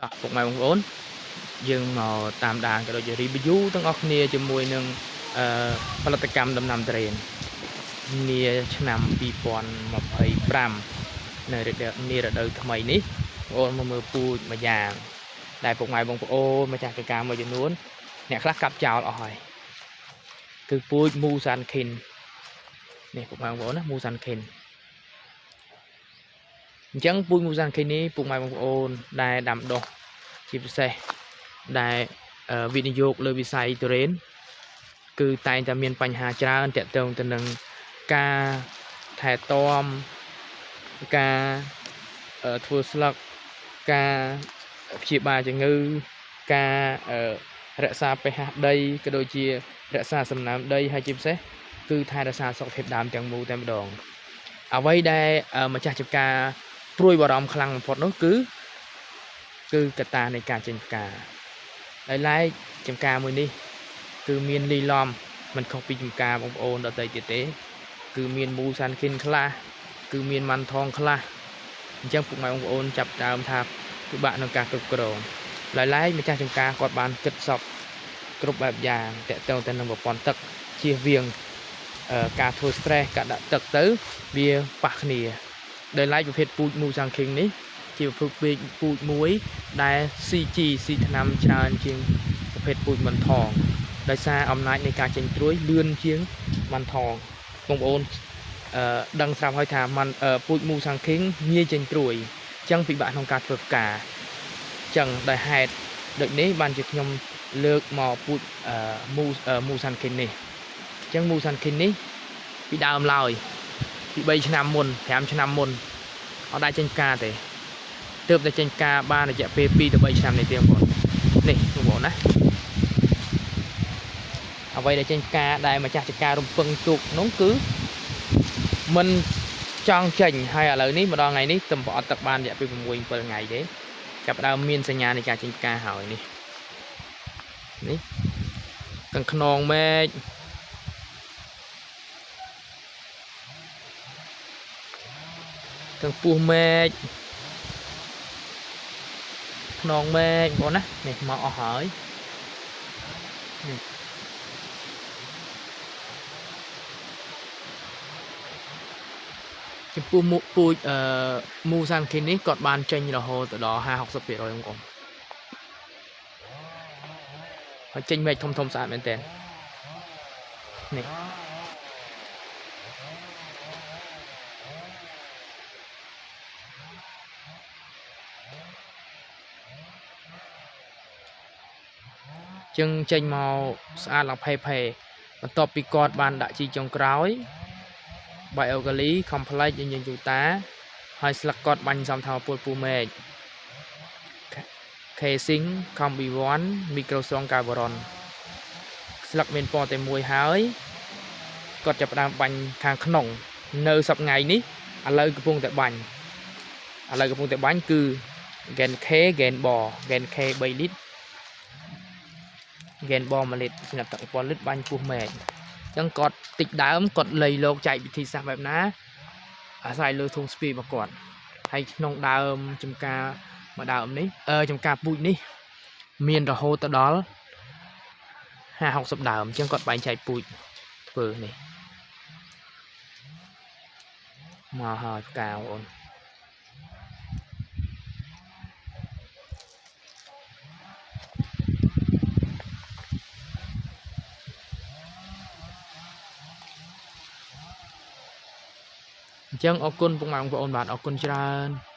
តោះពុកម៉ែបងប្អូនយើងមកតាមដានក៏ដូចជា review ទាំងអស់គ្នាជាមួយនឹងអឺផលិតកម្មដំណាំទុរេននាឆ្នាំ2025នៅរដូវនារដូវថ្មីនេះបងប្អូនមកមើលពូជមួយយ៉ាងដែលពុកម៉ែបងប្អូនម្ចាស់កិច្ចការមួយចំនួនអ្នកខ្លះកាប់ចោលអស់ហើយគឺពូជមូសាន់ខិននេះពុកម៉ែបងប្អូនណាមូសាន់ខិនអញ្ចឹងពូជមូសាន់ខិននេះពុកម៉ែបងប្អូនដែលដាំដុះជាពិសេសដែលវិនិយោគលើវិស័យទុរេនគឺតែងតែមានបញ្ហាច្រើនទាក់ទងទៅនឹងការថែទាំការធ្វើស្លឹកការព្យាបាលជំងឺការរក្សា pH ដីក៏ដូចជារក្សាសំណើមដីហើយជាពិសេសគឺថែរក្សាសុខភាពដើមទាំងមូលតែម្ដងអ្វីដែលម្ចាស់ចម្ការព្រួយបារម្ភខ្លាំងបំផុតនោះគឺកត្តានៃការចេញផ្កាដោយឡែកចំការមួយនេះគឺមានលីឡំមិនខុសពីចំការបងប្អូនដទៃទៀតទេគឺមានមូសាន់ខិនខ្លះគឺមានម៉ាន់ថងខ្លះអញ្ចឹងពុកម៉ែបងប្អូនចាប់ដើមថាពិបាកក្នុងការគ្រប់គ្រងដោយឡែកម្ចាស់ចំការគាត់បានគិតសពគ្រប់បែបយ៉ាងតកតងទៅនឹងប្រព័ន្ធទឹកជៀសវាងការធ្វើ stress ការដាក់ទឹកទៅវាប៉ះគ្នាដោយឡែកប្រភេទពូជមូសាន់ខិងនេះជាប្រភេទពូជមួយដែល CG ស៊ីថ្នាំច្រើនជាងប្រភេទពូជមិនថងដោយសារអំណាចនៃការចេញត្រួយលឿនជាងម៉ាន់ថងបងប្អូនដឹងស្រាប់ហើយថាម៉ាន់ពូជមូសាំងខេងងាយចេញត្រួយអញ្ចឹងពិបាកក្នុងការធ្វើផ្កាអញ្ចឹងដោយហេតុដូចនេះបានជាខ្ញុំលើកមកពូជមូសាន់ខេងនេះអញ្ចឹងមូសាន់ខេងនេះពីដើមឡើយពី3ឆ្នាំមុន5ឆ្នាំមុនអត់ដែរចេញផ្កាទេទើបតែចេញផ្កាបានរយៈពេល2ទៅ3ឆ្នាំនេះទេបងប្អូននេះបងប្អូនណាអ្វីដែលចេញផ្កាដែលម្ចាស់ចការរំពឹងទុកនោះគឺមិនចង់ចេញហើយឥឡូវនេះម្ដងថ្ងៃនេះទំប្រអត់ទឹកបានរយៈពេល6 7ថ្ងៃទេចាប់ផ្ដើមមានសញ្ញានៃការចេញផ្កាហើយនេះនេះទាំងខ្នងមែកទាំងពោះមែកខ្នងមែកបងប្អូនណានេះមកអស់ហើយនេះចំពោះមុខពូជមូសាន់ខេននេះគាត់បានចេញរហូតទៅដល់50 60%បងប្អូនហើយចេញមែកធំធំស្អាតមែនតើនេះចឹងចេញមកស្អាតឡើងផេផេបន្ទាប់ពីគាត់បានដាក់ជីចុងក្រោយ Biogally Complex យើងយើងយូតាហើយស្លឹកគាត់បាញ់សំថាមពលពូមែក Casing Combi 1 Microstrong Carboron ស្លឹកមានពណ៌តែមួយហើយគាត់ចាប់ផ្ដើមបាញ់ខាងក្នុងនៅសប្តាហ៍ថ្ងៃនេះឥឡូវកំពុងតែបាញ់ឥឡូវកំពុងតែបាញ់គឺ Gen K Gen B Gen K 3លីត្រ Gen B 1លីត្រសម្រាប់ទឹក1000លីត្របាញ់ពោះមែកអញ្ចឹងគាត់តិចដើមគាត់លៃលោកចែកវិធីសាស្ត្របែបណាអាស្រ័យលើធុងស្ពាយរបស់គាត់ហើយក្នុងដើមចំការមួយដើមនេះចំការពូជនេះមានរហូតទៅដល់50 60ដើមអញ្ចឹងគាត់បែងចែកពូជធ្វើនេះមកហើយផ្កាបងប្អូនអញ្ចឹងអរគុណពុកម៉ែបងប្អូនបាទអរគុណច្រើន។